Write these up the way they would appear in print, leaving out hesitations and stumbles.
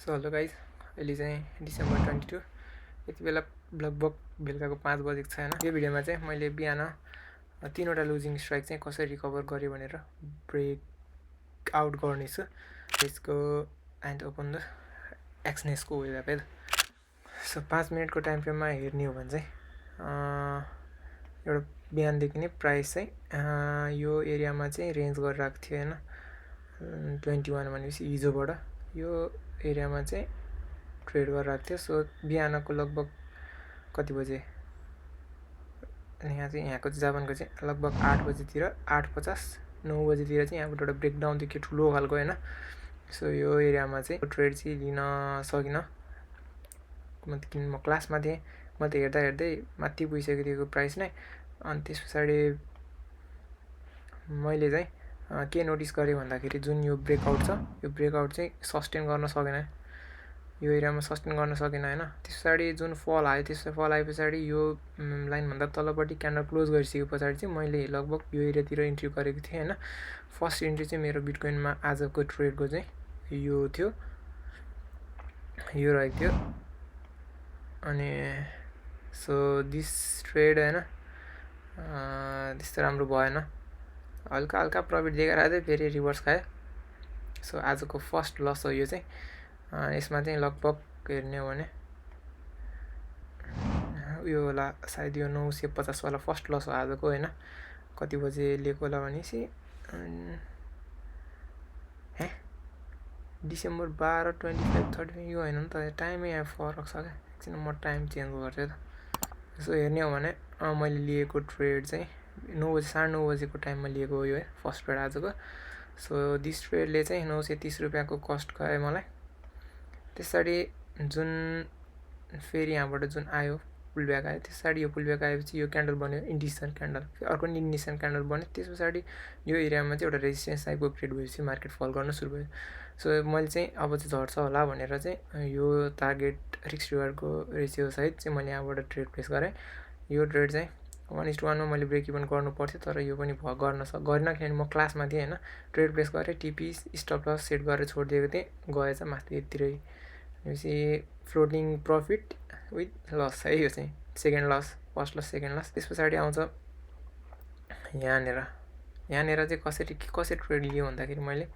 So hello guys, अहिले चाहिँ December 22 यति बेला लगभग बेलुकाको 5 बजेको छ होइन। यो भिडियोमा चाहिँ मैले बिहान 3वटा लुजिङ स्ट्राइक चाहिँ कसरी रिकभर गरेँ भनेर ब्रेक आउट गर्नेछु। यसको एन्ड ओपन द एक्सनेसको वेब एप। सो 5 मिनटको टाइम फ्रेममा हेर्ने हो भने चाहिँ एउटा बिहानदेखि नै प्राइस चाहिँ यो एरियामा चाहिँ रेन्ज गरिरहेको थियो होइन। 21 भनेपछि हिजोबाट यो एरियामा चाहिँ ट्रेड गरिरहेको थियो। सो बिहानको लगभग कति बजे, यहाँ चाहिँ यहाँको जापानको चाहिँ लगभग 8 बजीतिर 8:50 9 बजीतिर चाहिँ यहाँबाट एउटा ब्रेकडाउन देखियो ठुलो खालको होइन। सो यो एरियामा चाहिँ ट्रेड चाहिँ लिन सकिनँ, किन म क्लासमा थिएँ। म त हेर्दै माथि पुगिसकेको थियो प्राइस नै। अनि त्यस पछाडि मैले चाहिँ के नोटिस गरेँ भन्दाखेरि जुन यो ब्रेकआउट छ, यो ब्रेकआउट चाहिँ सस्टेन गर्न सकेन, यो एरियामा सस्टेन गर्न सकेन होइन। त्यस पछाडि जुन फल आयो, त्यस फल आए पछाडि यो लाइनभन्दा तलपट्टि क्यान्डल क्लोज गरिसके पछाडि चाहिँ मैले लगभग यो एरियातिर इन्ट्री गरेको थिएँ होइन। फर्स्ट इन्ट्री चाहिँ मेरो बिटकोइनमा आजको ट्रेडको चाहिँ यो थियो, यो रहेको थियो। अनि सो दिस ट्रेड होइन त्यस्तो राम्रो भएन, हल्का हल्का प्रफिट देखाएर फेरि रिभर्स खायो। सो आजको फर्स्ट लस हो यो चाहिँ। यसमा चाहिँ लगभग हेर्ने हो भने यो होला सायद यो 950 वाला फर्स्ट लस हो आजको होइन। कति बजे लिएको होला भनेपछि डिसेम्बर 12, 25, 30 यो होइन नि त, टाइमै यहाँ फरक छ क्या। एकछिन म टाइम चेन्ज गर्छु त। यसो हेर्ने हो भने मैले लिएको ट्रेड चाहिँ 9 बजी 9:30 बजेको टाइममा लिएको हो यो है, फर्स्ट ट्रेड आजको। सो दिस ट्रेडले चाहिँ 930 रुपियाँको कस्ट गयो मलाई। त्यस पछाडि जुन फेरि यहाँबाट जुन आयो पुल ब्याक आयो, त्यस पछाडि यो पुल ब्याक आएपछि यो क्यान्डल बन्यो इन्डिसन क्यान्डल, अर्को इन्डिसन क्यान्डल बन्यो। त्यस पछाडि यो एरियामा चाहिँ एउटा रेजिस्टेन्स टाइपको क्रिएट भएपछि मार्केट फल गर्न सुरु भयो। सो मैले चाहिँ अब चाहिँ झर्छ होला भनेर चाहिँ यो टार्गेट रिस्क रिवार्डको रेसियो सहित चाहिँ मैले यहाँबाट ट्रेड प्लेस गरेँ। यो ट्रेड चाहिँ 1:1 मैले ब्रेक इभन गर्नु पर्थ्यो, तर यो पनि गरिनँ किनभने म क्लासमा थिएँ होइन। ट्रेड प्लेस गरेँ, टिपी स्टप लस सेट गरेर छोडिदिएको थिएँ, गएछ माथि यतिरै। भनेपछि फ्लोटिङ प्रफिट विथ लस है, यो चाहिँ second loss, first loss second loss. त्यस पछाडि आउँछ यहाँनिर चाहिँ कसरी ट्रेड लियो भन्दाखेरि मैले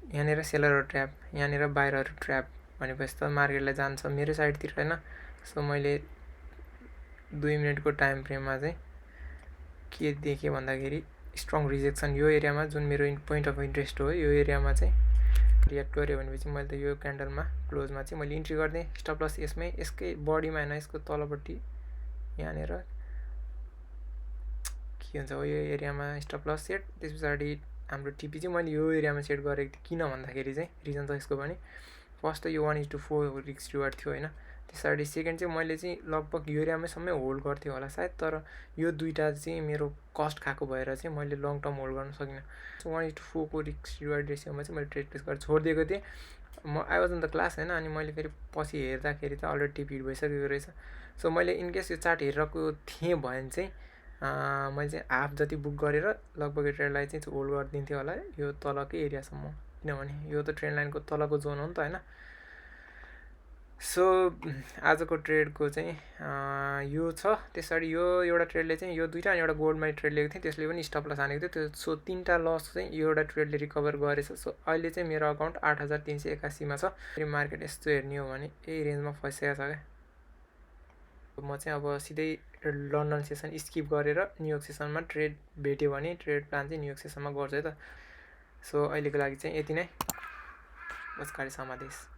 यहाँनिर सेलर ट्र्याप, यहाँनिर बाहिरहरू ट्र्याप भनेपछि त मार्केटलाई जान्छ मेरो साइडतिर होइन। सो मैले 2 मिनटको टाइम फ्रेममा चाहिँ के देखेँ भन्दाखेरि स्ट्रङ रिजेक्सन यो एरियामा, जुन मेरो पोइन्ट अफ इन्ट्रेस्ट हो यो एरियामा चाहिँ रियाक्ट गऱ्यो भनेपछि मैले त यो क्यान्डलमा क्लोजमा चाहिँ मैले इन्ट्री गरिदिएँ। स्टप लस यसकै बडीमा होइन, यसको तलपट्टि यहाँनिर के हुन्छ हो यो एरियामा स्टप लस सेट। त्यस पछाडि हाम्रो टिपी चाहिँ मैले यो एरियामा सेट गरेको थिएँ, किन भन्दाखेरि चाहिँ रिजन छ यसको पनि। फर्स्ट त यो 1:4 रिस्क रिवार्ड थियो होइन। त्यस पछाडि सेकेन्ड चाहिँ मैले चाहिँ लगभग यो एरियामै सम्मै होल्ड गर्थेँ होला सायद, तर यो दुइटा चाहिँ मेरो कस्ट खाएको भएर चाहिँ मैले लङ टर्म होल्ड गर्न सकिनँ। सो 1:4 को रिस्क रिवार्ड रेसियोमा चाहिँ मैले ट्रेड प्लेस गरेर छोडिदिएको थिएँ। I was in the class होइन। अनि मैले फेरि पछि हेर्दाखेरि त अलरेडी टिपी भइसकेको रहेछ। सो मैले इनकेस यो चार्ट हेरेको थिएँ भने चाहिँ मैले चाहिँ हाफ जति बुक गरेर लगभग यो ट्रेडलाई चाहिँ होल्ड गरिदिन्थेँ होला यो तलकै एरियासम्म, किनभने यो त ट्रेन्ड लाइनको तलको जोन हो नि त होइन। सो आजको ट्रेडको चाहिँ यो छ। त्यस पछाडि यो एउटा ट्रेडले चाहिँ यो दुइटा अनि एउटा गोल्डमा ट्रेड लिएको थिएँ, त्यसले पनि स्टप लस हानेको थियो त्यो। सो 3टा लस चाहिँ यो एउटा ट्रेडले रिकभर गरेछ। सो अहिले चाहिँ मेरो अकाउन्ट 8381 छ। फेरि मार्केट यस्तो हेर्ने हो भने यही रेन्जमा फसिसकेको छ क्या। म चाहिँ अब सिधै लन्डन सेसन स्किप गरेर न्युयोर्क सेसनमा ट्रेड भेट्यो भने ट्रेड प्लान चाहिँ न्युयोर्क सेसनमा गर्छु है त। सो अहिलेको लागि चाहिँ यति नै। बस समादेश।